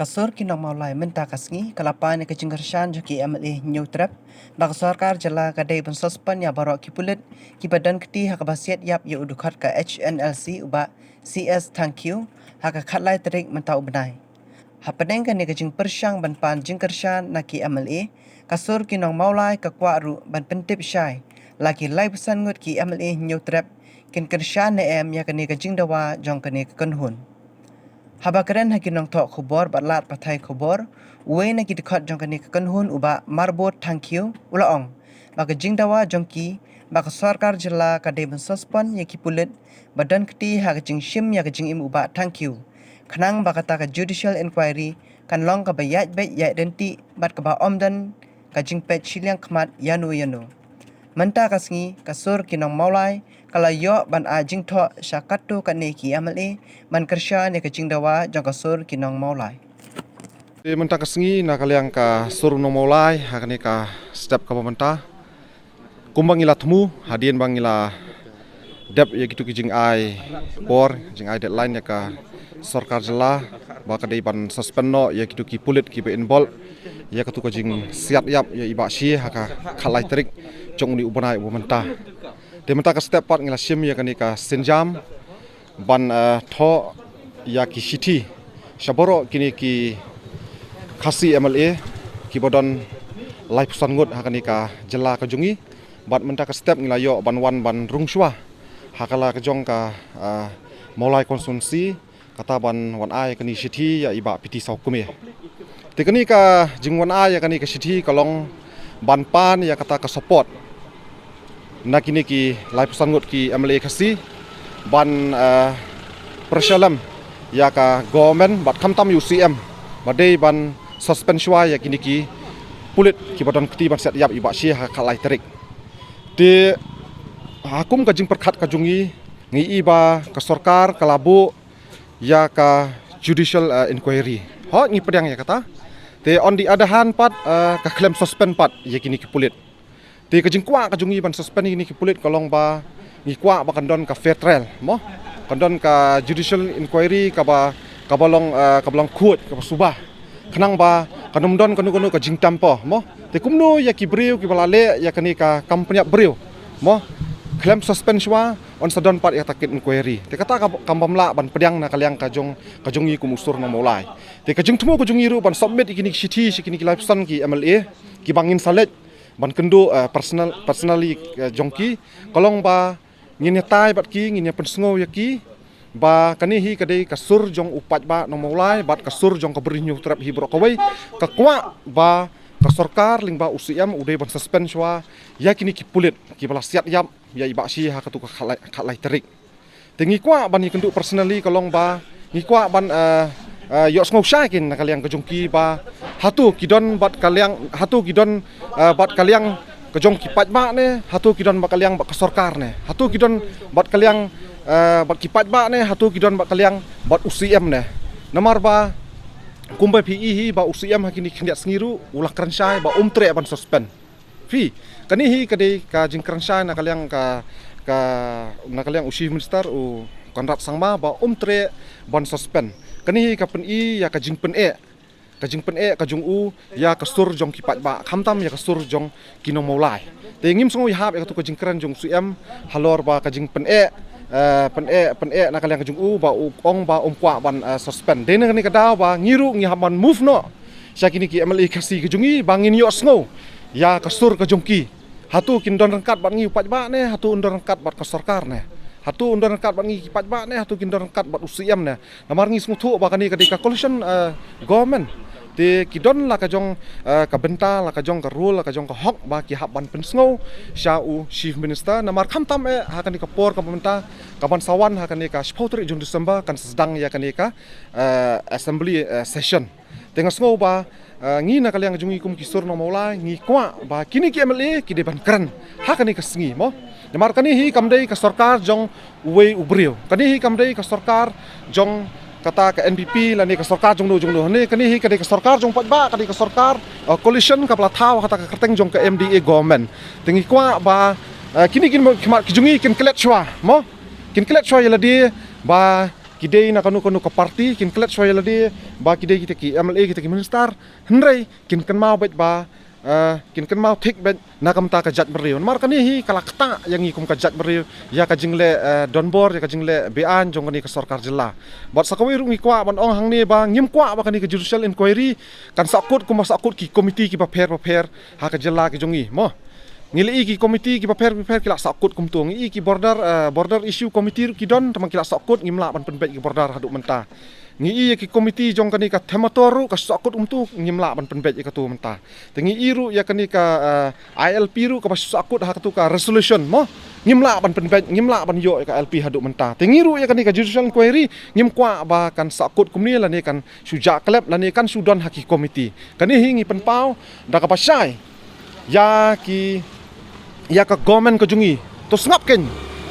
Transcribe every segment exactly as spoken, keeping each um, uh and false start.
Ka sur ki nong Mawlai mynta ka sngi ka la pan ïa ka jingkyrshan jong ki M L A Hynñiewtrep ba ka sorkar jylla ka dei ban suspend ïa baroh ki pulit kiba don kti ha kaba siat ïap ïa u dkhot ka H N L C u Bah C S Thangkhiew ha ka khatlai tarik mynta u bnai. Hapdeng kane ka jingpyrshang ban pan jingkyrshan na ki M L A, ka sur ki nong Mawlai ka kwah ruh ban pyntip shai la ki laiphew san ngut ki M L A Hynñiewtrep kin kyrshan ne em ïa kane ka jingdawa jong kane ka kynhun. Haba kren ha ki nongthoh khubor bad lad pathai khubor, uwei na ki dkhot jong kane ka kynhun u Bah Marbot Thangkhiew u la ong ba ka jingdawa jong ki ba ka sorkar jylla ka dei ban suspend ïa ki pulit ba don kti ha ka jingshim ïa ka jingim u Bah Thangkhiew, khnang ba kata ka judicial inquiry kan long kaba ïaid beit ïaid ryntih bad kaba ym don ka jingpeit shiliang khmat ïano ïano. Mynta ka sngi ka sur ki nong Mawlai ka la ïoh ban ai jingthoh sha katto katne ki M L A ban kyrshan ïa ka jingdawa jong ka sur ki nong Mawlai. Te mynta ka sngi na ka liang ka sur nong Mawlai ha kane ka step kaba mynta, kumba ngi la thmu hadien ba ngi la dep ïa kitu ki jingai por, jingai deadline ïa ka sorkar jylla ba ka dei ban suspend noh ïa kitu ki pulit kiba involve ïa katu ka jingsiat ïap ïa i Bah Shi ha ka khatlai tarik jong une u bnai uba mynta. Te mynta ka step pat ngi la shim ïa kane ka sienjam ban, eh, thoh ïa ki shithi sha baroh kine ki Khasi M L A kiba don laiphew san ngut ha kane ka jylla ka jong ngi. Bad mynta ka step ngi la ïoh ban wan ban rung shuwa ha ka la ka jong ka, ah, Mawlai constituency, kata ban wan ai kane shithi ïa i Bah P T Sawkmie. Te kane ka jingwan ai ïa kane ka shithi ka long ban pan ïa kata ka support na kine ki laiphew san ngut ki M L A Khasi ban, ah, pressure lem ïa ka government bad khamtam ïa u C M ba dei ban suspend shuwa ïa kine ki pulit kiba don kti ban siat ïap i Bah Shi ha ka khatlai tarik. Te ha kum ka jingpyrkhat ka jong ngi, ngi i ba ka sorkar ka la buh ïa ka judicial, eh, inquiry. Hooid, ngi pdiang ïa kata. Te on the other hand pat, eh, ka khlem suspend pat ïa kine ki pulit. Te ka jingkwah ka jong ngi ban suspend ïa kine ki pulit ka long ba ngi kwah ba kan don ka fair trial, mo? Kan don ka judicial inquiry kaba, kaba long, eh, kaba long khuid, kaba suba. Khnang ba kan ym don kano kano ka jingtampa, mo? Te kumno ïa ki briew kiba la leh ïa kane ka kam pynïap briew, mo? Khlem suspend shuwa, yn sa don pat ïa kata ka inquiry. Te kata ka, kam bym lah ban pdiang na ka liang ka jong, ka jong ngi kum u sur nong Mawlai. Te ka jingthmu ka jong ngi ruh ban submit ïa kine ki shithi sha kine ki laiphew san ki M L A kiba ngin sa leit ban kynduh, eh, personal, personally, eh, jong ki, ka long ba ngin ïatai bad ki, ngin ïa pynsngew ïa ki ba kane hi ka dei ka sur jong u paidbah nong Mawlai bad ka sur jong ka Bri Hynñiewtrep hi baroh kawei. Ka kwah ba ka sorkar lyngba u C M u dei ban suspend shuwa ïa kine ki pulit kiba la siat ïap ïa i Bah Shi ha katu ka khatlai, khatlai tarik. Te ngi kwah ban ïakynduh personally ka long ba ngi kwah ban, eh, eh, ïohsngew shai kin na ka liang ka jong ki ba hato ki don bad ka liang, hato ki don, eh, bad ka liang ka jong ki paidbah ne, hato ki don bad ka liang bad ka sorkar ne, hato ki don bad ka liang, eh, bad ki paidbah ne, hato ki don bad ka liang bad u C M ne. Namar ba kumba phi i hi ba u C M ha kine khyndiat sngi ruh u la kren shai ba um treh ban suspend. Phi, kane hi ka dei ka jingkren shai na ka liang ka, ka, na ka liang u Chief Minister u Conrad Sangma ba um treh ban suspend. Kane hi ka pyni ïa ka jingpyneh, ka jingpyneh ka jong u ïa ka sur jong ki paidbah, khamtam ïa ka sur jong ki nong Mawlai. Te ngim sngew ïahap ïa katu ka jingkren jong u C M halor ba ka jingpyneh, eh, pyneh, pyneh na ka liang ka jong u ba u ong ba um kwah ban, eh, suspend. Dei na kane ka daw ba ngi ruh ngi hap ban move noh sha kine ki M L A Khasi ka jong ngi ba ngin ïohsngew ïa ka sur ka jong ki. Hato kin don ryngkat bad ngi u paidbah ne, hato un don ryngkat bad ka sorkar ne, hato un don ryngkat bad ngi ki paidbah ne, hato kin don ryngkat bad u C M ne. Namar ngi sngewthuh ba kane ka dei ka coalition, eh, government. Te ki don la ka jong, eh, ka bynta, la ka jong ka rule, la ka jong ka hok ba ki hap ban pynsngew sha u Chief Minister. Namar khamtam eh ha kane ka por ka bynta ka ban sa wan ha kane ka shiphew tarik jong December kan sa sdang ïa kane ka, eh, assembly, eh, session. Te nga sngew ba, eh, ngi na ka liang jong ngi kum ki sur nong Mawlai ngi kwah ba kine ki M L A ki dei ban kren ha kane ka sngi, mo. Namar kane hi kam dei ka sorkar jong uwei u briew. Kane hi kam dei ka sorkar jong kata ka N P P lane ka sorkar jong no jong no. Kane, kane hi ka dei ka sorkar jong paidbah, ka dei ka sorkar, eh, coalition kaba la thaw ha kata ka kyrteng jong ka M D A government. Te ngi kwah ba, eh, kine ki nongmihkhmat ki jong ngi kin klet shuwa, mo. Kin klet shuwa ïa lade ba ki dei na kano kano ka party, kin klet shwa ïa lade ba ki dei kita ki M L A, kita ki minister, hynrei kin kynmaw beit ba, eh, kin kynmaw thik beit na ka bynta ka jaitbynriew. Namar kane hi ka la ktah ïa ngi kum ka jaitbynriew ïa ka jingleh, eh, donbor, ïa ka jingleh be-aiñ jong kane ka sorkar jylla. Bad sa kawei ruh ngi kwah ban ong hangne ba ngim kwah ba kane ka judicial inquiry kan sahkut kumba sahkut ki komiti kiba pher bapher ha ka jylla ka jong ngi, mo. Ngi la ïohi ki komiti kiba pher bapher ki la sahkut kumto. Ngi ïohi ki border, eh, border issue committee ruh ki don, tangba ki la sahkut, ngim lah ban pynbeit ki border haduh mynta. Ngi ïohi ïa ki komiti jong kane ka Themator ruh ka sahkut kumto, ngim lah ban pynbeit ïa kato mynta. Te ngi ïohi ruh ïa kane ka, eh, I L P ruh kaba sahkut ha kato ka resolution, mo. Ngim lah ban pynbeit, ngim lah ban ïoh ïa ka I L P haduh mynta. Te ngi ruh ïa kane ka judicial inquiry ngim kwah ba kan sahkut kumne lane kan shu jah klep lane kan shu don ha ki komiti. Kane hi ngi pynpaw da kaba shai ïa ki, ïa ka government ka jong ngi, to sngap kein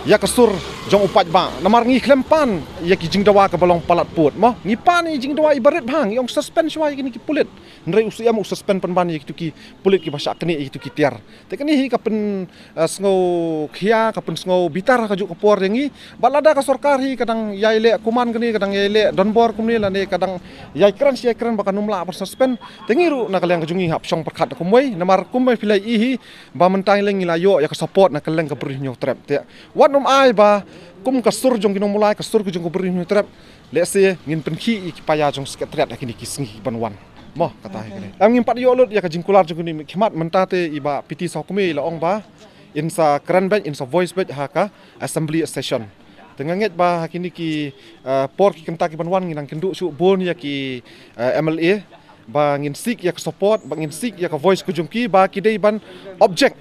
ïa ka sur jong u paidbah. Namar ngi khlem pan ïa ki jingdawa kaba long palat pud, mo. Ngi pan ïa ki jingdawa iba rit bha, ngi ong suspend shwa ïa kine ki pulit. Hynrei u C M u suspend pynban ïa kito ki pulit kiba shah knieh ïa kito ki tiar. Te kane hi ka pyn, eh, sngew khia, ka pynsngew bitar ha kajuh ka por ïa ngi. Bad lada ka sorkar hi ka dang ïai leh kuman kane, ka dang ïai leh donbor kumne lane ka dang ïai kren shi ïai kren ba kan ym lah ban suspend. Te ngi ruh na ka liang ka jong ngi hap shong pyrkhat kumwei, namar kumba phi la ïohi hi ba mynta ngi la ïoh ïa ka support na ka liang ka Bri Hynñiewtrep. Te wat nym ai ba kum ka sur jong ki nongmulai, ka sur ka jong ka Bri Hynñiewtrep, lehse ngin pynkhih ïa ki paia jong secretariat ha kine ki sngi kiban wan. Mo, kata hi kane. Em, ngim pat ïoh lut ïa ka jingkular jong kine ki mihkhmat, mynta te i Bah P T Sawkmie i la ong ba in sa kren beit, in sa voice beit ha ka assembly session. Te nga ngeit ba ha kine ki, eh, por ki kynta kiban wan ngin nang kynduh shuh bun ïa ki, eh, M L A ba ngin seek ïa ka support, ba ngin seek ïa ka voice ka jong ki, ba ki dei ban object,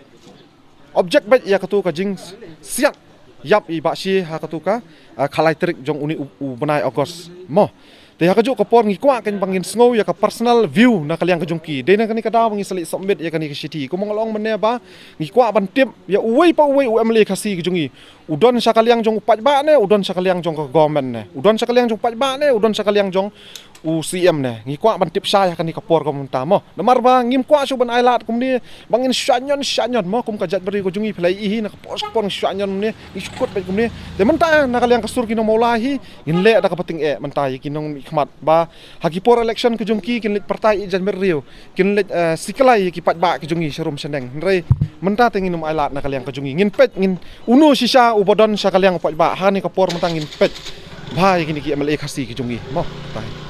object beit ïa kato ka jingsiat ïap i Bah Shea ha kato ka, eh, khatlai tarik jong une u, u bnai August, mo. Te ha kajuh ka por ngi kwah kein ba ngin sngew ïa ka personal view na ka liang ka jong ki. Dei na kane ka daw ba ngi sa leit submit ïa kane ka shithi. Kumba nga la ong mynne ba ngi kwah ban tip ïa uwei pa uwei u M L A Khasi ka jong ngi, u don sha ka liang jong u paidbah ne, u don sha ka liang jong ka government ne, u don sha ka liang jong u paidbah ne, u don sha ka liang jong u C M ne. Ngi kwah ban tip shai ha kane ka por ka mynta, mo. Namar ba ngim kwah shuh ban ailad kumne ba ngin shu ñion shu ñion, mo, kum ka jaitbynriew ka jong ngi, phi la ïohi hi na ka por sha ka por ngi shu ñion kumne, ngi shu kut beit kumne. Te mynta na ka liang ka sur ki nongmulai hi ngin leh da kaba tyngeh mynta ïa ki nongmihkhmat ba ha ki por election ka jong ki kin leit pyrta ïa jaitbynriew, kin leit, eh, siklai ïa ki paidbah ka jong ngi sharum shaneng. Hynrei mynta te ngin ym ailad na ka liang ka jong ngi, ngin peit, ngin, uno shisha uba don sha ka liang u paidbah, ha kane ka por mynta ngin peit bha ïa kine ki M L A Khasi ka jong ngi, mo. Kata hi.